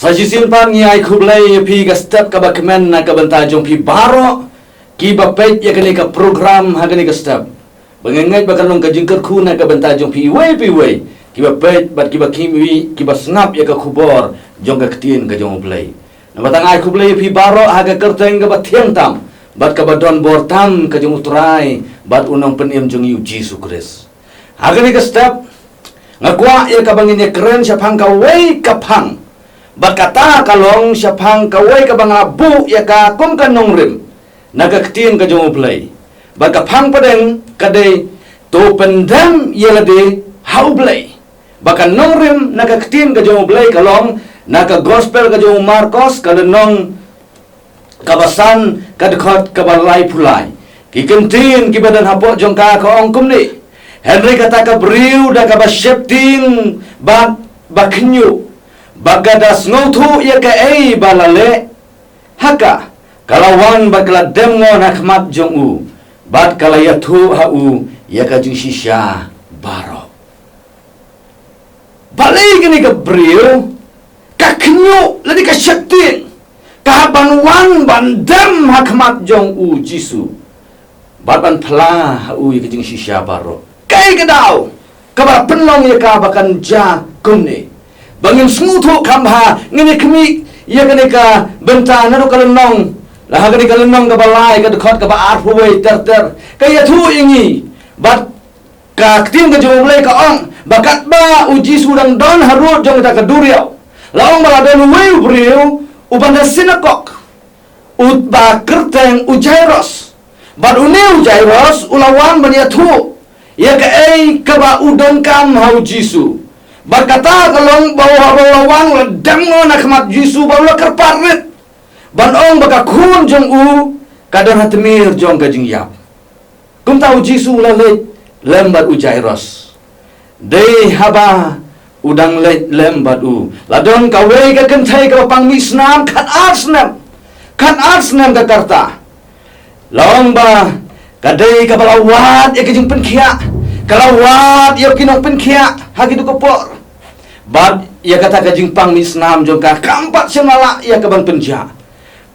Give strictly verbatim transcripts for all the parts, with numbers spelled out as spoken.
Sa shisien pat ngi ai khublei ïa phi ka step kaba kmen na ka bynta jong phi baroh kiba peit ïa kane ka program ha kane ka step. Ba nga ngeit ba kan long ka jingkyrkhu na ka bynta jong phi iwei pa iwei kiba peit bad kiba khmih, kiba sngap ïa ka khubor jong ka ktien ka jong U Blei. Namar kata nga ai khublei ïa phi baroh ha ka kyrteng kaba thiang tam bad kaba don bor tam ka jong U Trai bad U Nongpynim jong ngi U Jisu Khrist. Ha kane ka step nga kwah ïa kaba ngin ïa kren shaphang kawei ka phang. Bad kata ka long shaphang kawei kaba nga buh ïa ka kum ka nongrim na ka ktien ka jong U Blei. Bad ka phang pdeng ka dei, to pyndem ïa lade ha U Blei. Bad ka nongrim na ka ktien ka jong U Blei ka long na ka gospel ka jong u Markos ka lynnong kaba san ka dkhot kaba laiphew lai. Ki kyntien kiba don hapoh jong ka ka ong kumne: Hynrei kata ka briew da kaba sheptieng bad ba khynñiuh, ba ka da sngewthuh ïa kaei ba la leh ha ka, ka la wan bad ka la dem ngon ha khmat jong u bad ka la ïathuh ha u ïa ka jingshisha baroh. Balei kane ka briew ka khynñiuh lane ka sheptieng, ka hap ban wan ban dem ha khmat jong U Jisu bad ban phla ha u ïa ka jingshisha baroh? Kaei ka daw kaba pynlong ïa ka ba kan jia kumne? Ba ngin sngewthuh kham bha, ngin ïa khmih ïa kane ka bynta naduh ka lynnong, la ha kane ka lynnong kaba lai ka dkhot kaba arphew wei ter ter ka ïathuh ïa ngi. Bad ka ktien ka jong U Blei ka ong ba katba U Jisu dang don harud jong kata ka duriaw, la ong ba la don uwei u briew uba na synagog, uba kyrteng u Jairus. Bad une u Jairus u la wan ban ïathuh ïa kaei kaba u donkam ha U Jisu. Bad kata ka long ba u haba u la wan u la dem ngon ha khmat Jisu bad u la kyrpad rit ban ong ba ka khun jong u ka don ha tmier jong ka jingïap. Kumta U Jisu u la leit lem bad u Jairus. Dei haba u dang leit lem bad u, la don kawei ka kynthei kaba pang mih snam khatar snem. Khatar snem ka karta. La ong ba ka dei kaba la wad ïa ka jingpynkhiah, ka la wad ïa ki nongpynkhiah ha kito ki por. Bad ïa kata ka jingpang mih snam jong ka kam pat shym la lah ïa ka ban pynjah.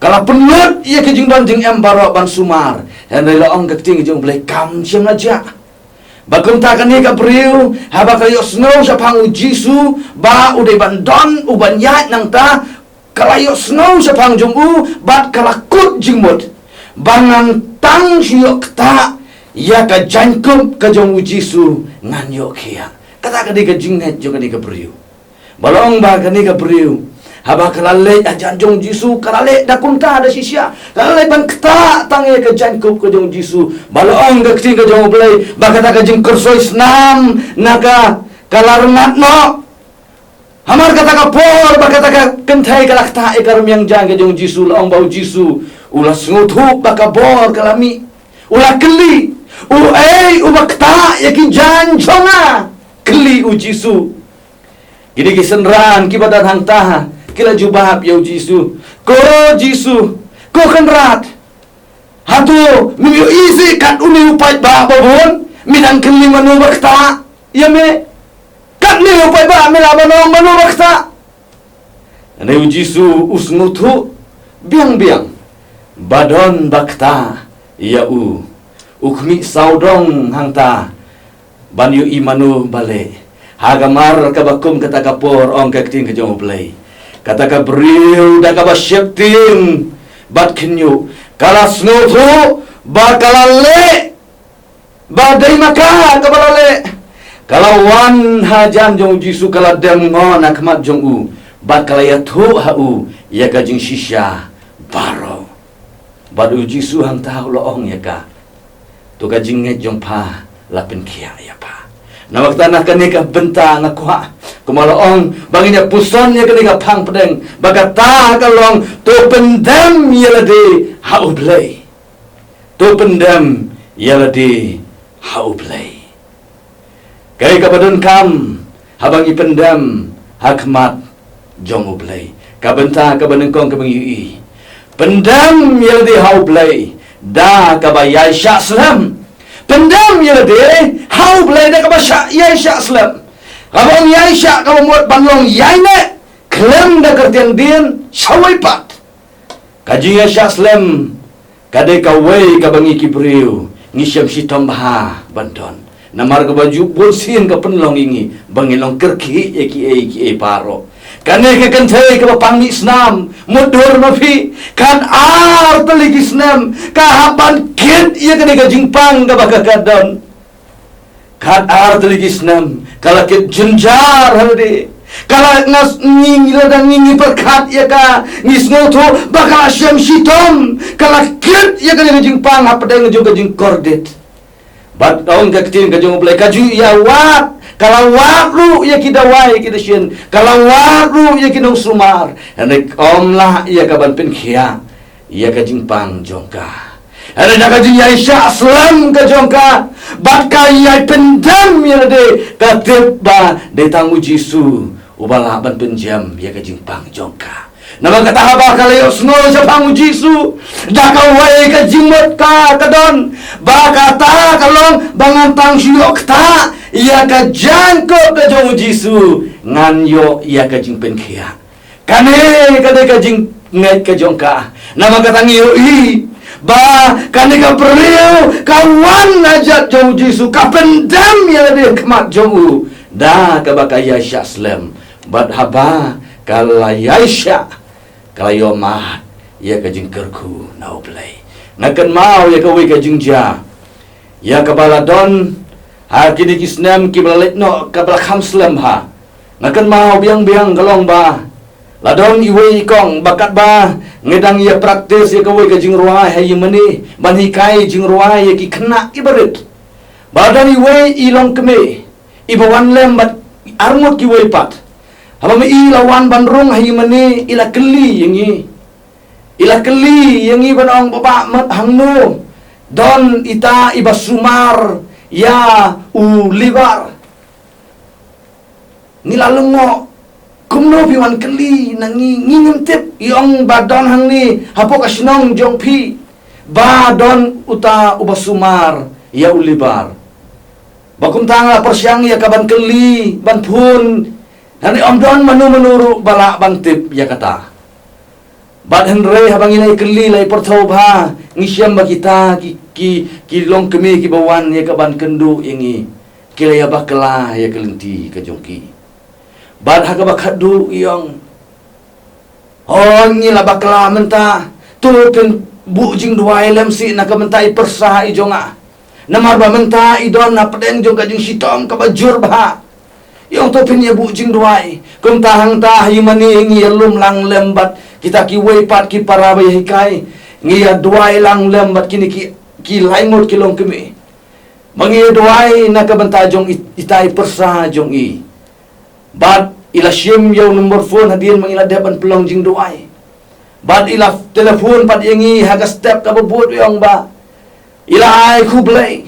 Ka la pynlut ïa ka jingdon jingem baroh ban sumar, hynrei la ong ka ktien ka jong U Blei kam shym la jah. Bad kumta kane ka briew haba ka la ïohsngew shaphang U Jisu ba u dei ban don u ban ïaid nangta, ka la ïohsngew shaphang jong u bad ka la kut jingmut ba ngan tang shu ïoh ktah ïa ka jaiñkup ka jong U Jisu ngan ïoh khiah. Kata ka dei ka jingngeit jong kane ka briew. Ba la ong ba kane ka briew haba ka la leit hajan jong U Jisu ka la leit da kumta da shisha, ka la leit ban ktah tang ïa ka jaiñkup ka jong U Jisu. Ba la ong ka ktien ka jong U Blei ba kata ka jingkyrsoi snam na ka ka la rngat noh. Hamar kata ka por ba kata ka kynthei ka la ktah ïa ka rmiang jaiñ ka jong U Jisu, la ong ba U Jisu u la sngewthuh ba ka bor ka la mih. U la kylli, uei uba ktah ïa ki jaiñ jong nga? Kylli U Jisu. Kine ki synran kiba don hangta ki la jubab ïa U Jisu, ko Jisu, ko Kynrad, hato mem ïohi seh kat une u paidbah ba bun? Me dang kylli mano ba ktah ïa me? Katne u paidbah me lah ban ong mano ba ktah? Hynrei U Jisu u sngewthuh biang biang ba don ba ktah ïa u. U khmih sawdong hangta ban ïohi mano ba leh. Ha ka mar kaba kum kata ka por, ong ka ktien ka jong U Blei, kata ka briew da kaba sheptieng bad khynñiuh ka la sngewthuh ba ka la leh, ba dei ma ka kaba la leh. Ka la wan hajan jong U Jisu, ka la dem ngon ha khmat jong u bad ka la ïathuh ha u ïa ka jingshisha baroh. Bad U Jisu hangta u la ong ïa ka, to ka jingngeit jong pha la pynkhiah ïa pha. Namar kata na kane ka bynta nga kwah, kumba la ong, ba ngin ïa puson ïa kane ka phang pdeng ba kata ka long, to pyndem ïa lade ha U Blei. To pyndem ïa lade ha U Blei. Kaei kaba donkam haba ngi pyndem ha khmat jong U Blei? Ka bynta kaba nyngkong kaba ngi ïohi, pyndem ïa lade ha U Blei da kaba ïaishah slem. Pyndem ïa lade ha U Blei da kaba shah, ïaishah slem. Kaba ong ïaishah kaba mut ban long ïaineh. khlem da kyrteng dien shawei pat. Ka jingïaishah slem ka dei kawei kaba ngi ki briew ngi shem shitom bha ban don. Namar kaba ju bun sien ka pynlong ïa ngi ba ngi long kyrkieh ïa kiei kiei baroh. Kane ka kynthei kaba pang mih snam, mutdur ma phi, khatar tylli ki snem ka hap ban kit ïa kane ka jingpang kaba ka ka don. Khatar tylli ki snem ka la kit jynjar ha lade. Ka la ngas ngi, ngi la dang ngi, ngi pyrkhat ïa ka, ngi sngewthuh ba ka la shem shitom, ka la kit ïa kane ka jingpang hapdeng jong ka jingkordit. Bad ong ka ktien ka jong U Blei ka ju ïa wad, ka la wad ruh ïa ki dawai ki dashin, ka la wad ruh ïa ki nongsumar. Hynrei ym lah ïa ka ban pynkhiah ïa ka jingpang jong ka. Hynrei da ka jingïaishah slem ka jong ka bad ka ïai pyndem ïa lade, ka tip ba dei tang U Jisu uba lah ban pynjem ïa ka jingpang jong ka. Namar kata haba ka la ïohsngew shaphang U Jisu, da kawei ka jingmut ka ka don ba kata ka long ba ngan tang shu ïoh ktah ïa ka jaiñkup ka jong U Jisu, ngan ïoh ïa ka jingpynkhiah. Kane ka dei ka jingngeit ka jong ka. Namar kata ngi ïohi ba kane ka briew ka wan na jait jong U Jisu, ka pyndem ïa lade ha khmat jong u da kaba ka ïaishah slem. Bad haba ka la ïaishah, ka la ïohmad ïa ka jingkyrkhu na U Blei. Nga kynmaw ïa kawei ka jingjia ïa kaba la don ha kine ki snem kiba la leit noh, kaba la kham slem bha. Nga kynmaw biang biang ka long ba la don iwei i kong ba katba ngi dang ïa practice ïa kawei ka jingrwai ha ïingmane, ban hikai jingrwai ïa ki khynnah kiba rit. Ba la don iwei i longkmie iba wan lem bad arngut kiwei pat. Haba ma i la wan ban rung ha ïingmane, i la kylli ïa ngi. I la kylli ïa ngi ban ong, "Bah, bah, mat hangno don ita iba sumar ïa u Libar?" Ngi la lyngngoh, kumno phi wan kylli na ngi, ngi ngim tip. I ong ba don hangne hapoh ka shnong jong phi ba don uta uba sumar ïa u Libar. Ba kumta nga la pyrshang ïa ka ban kylli, ban phone, hynrei ym don mano mano ruh ba lah ban tip ïa kata. Bad hynrei haba ngi la ïa kylli, la ïa pyrthuh bha, ngi shem ba kita ki, ki, ki longkmie kiba wan ïa ka ban kynduh ïa ngi, ki la ïa bakla ïa ka lynti ka jong ki. Bad ha kaba khatduh i ong, "Hooid, ngi la bakla mynta, to phin buh jingduwai lem sih na ka bynta i pyrsa i jong nga. Namar ba mynta i don hapdeng jong ka jingshitom kaba jur bha." I ong, "To phin ïa buh jingduwai." Kumta hangta ha ïingmane ngi ïa lum lang lem bad kita kiwei pat ki para ba ïa hikai. Ngi ïa duwai lang lem bad kine ki, ki lai ngut ki longkmie. Ba ngi ïa duwai na ka bynta jong i, ita i pyrsa jong i. Bad i la shim ïa u number phone hadien ba ngi la dep ban pynlong jingduwai. Bad i la telephone pat ïa ngi ha ka step kaba bud, i ong ba i la ai khublei.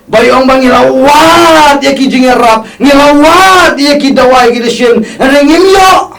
Ba i ong ba ngi la wad ïa ki jingïarap, ngi la wad ïa ki dawai ki dashin, hynrei ngim ïoh.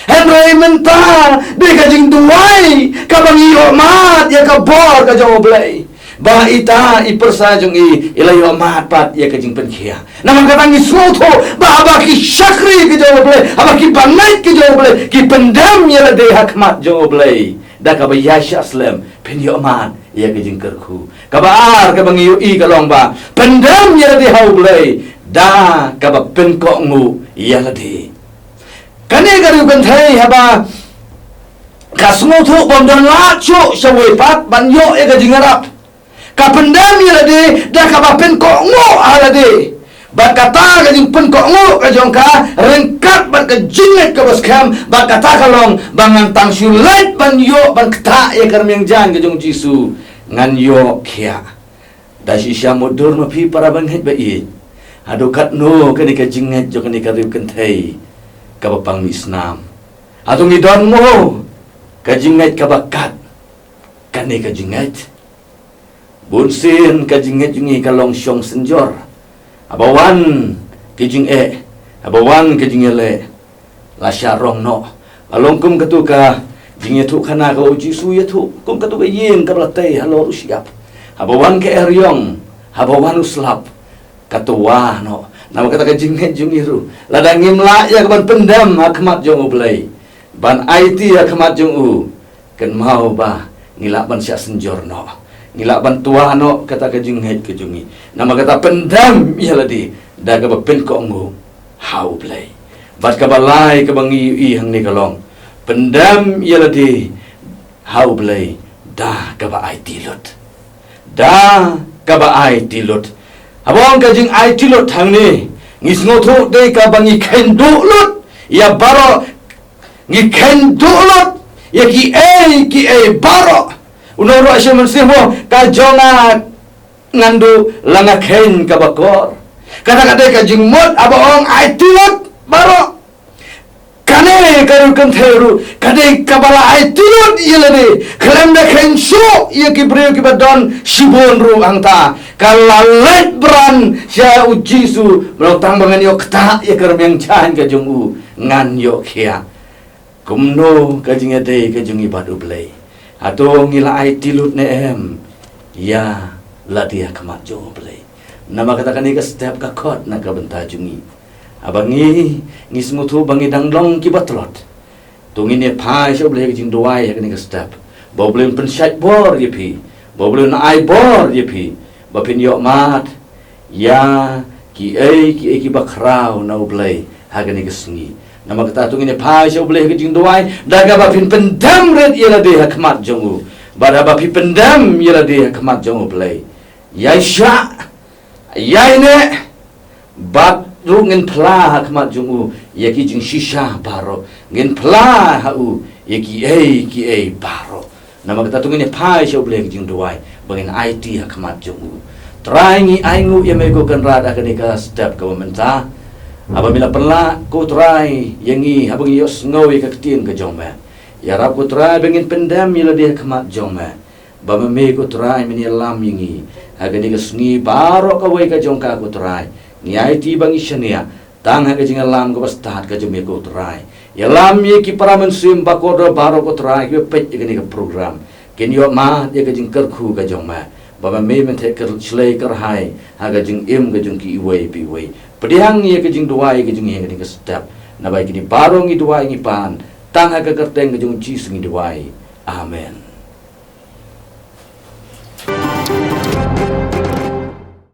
Hynrei mynta dei ka jingduwai kaba ngi ïohmad ïa ka bor ka jong U Blei. Ba ita i pyrsa jong i, i la ïohmad pat ïa ka jingpynkhiah. Namar kata ngi sngewthuh ba haba ki shakri ki jong U Blei, haba ki bangeit ki jong U Blei ki pyndem ïa lade ha khmat jong U Blei, da kaba ïaishah slem, phin ïohmad ïa ka jingkyrkhu. Kaba ar kaba ngi ïohi ka long ba pyndem ïa lade ha U Blei da kaba pynkohnguh ïa lade. Kane ka riew kynthei haba ka sngewthuh bym don lad shuh shawei pat ban ïoh ïa ka jingïarap, ka pyndem ïa lade da kaba pynkohnguh ha lade. Bad kata ka jingpynkohnguh ka jong ka ryngkat bad ka jingngeit kaba skhem, bad kata ka long ba ngan tang shu leit ban ïoh ban ktah ïa ka rmiang jaiñ ka jong U Jisu, ngan ïoh khiah. Da shisha mutdur ma phi para bangeit ba ïeit. Haduh katno kane ka jingngeit jong kane ka riew kynthei kaba pang mih snam? Hato ngi don mo ka jingngeit kaba kat kane ka jingngeit? Bun sien ka jingngeit jong ngi ka long shong synjor. Haba wan ka jingeh, haba wan ka jingïaleh, la shah rong noh. Ka long kum katu ka jingïathuhkhana kaba U Jisu u ïathuh, kum katu ka ïing kaba la tei halor u shyiap. Haba wan ka eriong, haba wan u slap, ka twa noh. Namar kata ka jingngeit jong ngi ruh, lada ngim lah ïa ka ban pyndem ha khmat jong U Blei, ban aiti ha khmat jong u, kynmaw ba ngi lah ban shah synjor noh, ngi lah ban twa noh kata ka jingngeit ka jong ngi. Namar kata pyndem ïa lade da kaba pynkohnguh ha U Blei. Bad kaba lai kaba ngi ïohi hangne ka long, pyndem ïa lade ha U Blei da kaba aiti lut. Da kaba aiti lut. Haba ong ka jingaiti lut hangne, ngi sngewthuh dei kaba ngi kheiñ duh lut ïa baroh, ngi kheiñ duh lut ïa kiei kiei baroh. U nongïalam mynsiem u ong, ka jong nga ngan duh la nga kheiñ kaba kor. Kata ka dei ka jingmut haba ong aiti lut baroh. Kane ka ruh kynthei ruh ka dei kaba la aiti lut ïa lade, khlem da kheiñ shuh ïa ki briew kiba don shibun ruh hangta. Ka la leit bran sha U Jisu, ba la ong, tang ba ngan ïoh ktah ïa ka rmiang jaiñ ka jong u, ngan ïoh khiah. Kumno ka jingïadei ka jong ngi bad U Blei? Hato ngi la aiti lut ne em ïa lade ha khmat jong U Blei? Namar kata kane ka step ka khot na ka bynta jong ngi. Haba ngi, ngi sngewthuh ba ngi dang long kiba tlot, to ngin ïa phai sha U Blei ha ka jingduwai ha kane ka step, ba U Blei un pynshait bor ïa phi, ba U Blei un ai bor ïa phi, ba phin ïoh mad ïa kiei kiei kiba khraw na U Blei ha kane ka sngi. Namar kata to ngin ïa phai sha U Blei ha ka jingduwai da kaba phin pyndem rit ïa lade ha khmat jong u. Bad haba phi pyndem ïa lade ha khmat jong U Blei, ïai shah, ïai neh, bad ruh ngin phla ha khmat jong u ïa ki jingshisha baroh, ngin phla ha u ïa kiei kiei baroh. Namar kata to ngin ïa phai sha U Blei ha ka jingduwai ba ngin aiti ha khmat jong u. Trai, ngi ainguh ïa me ko Kynrad ha kane ka step kaba mynta, haba me la pynlah ko Trai ïa ngi haba ngi ïohsngew ïa ka ktien ka jong me. Ïarap ko Trai ba ngin pyndem ïa lade ha khmat jong me, ba ma me ko Trai men ïalam ïa ngi ha kane ka sngi baroh kawei ka jong ka ko Trai. Ngi aiti ba ngi shaniah tang ha ka jingïalam kaba stad ka jong me ko Trai. Ïalam ïa ki para mynsiem ba kordor baroh ko Trai kiba peit ïa kane ka program, kin ïoh mad ïa ka jingkyrkhu ka jong me, ba ma me men theh kyr-, shlei kyrhai ha ka jingim ka jong ki iwei pa iwei. Pdiang ïa ka jingduwai ka jong ngi ha kane ka step. Naba ïa kine baroh ngi duwai ngi pan tang ha ka kyrteng ka jong U Jisu ngi duwai. Amen.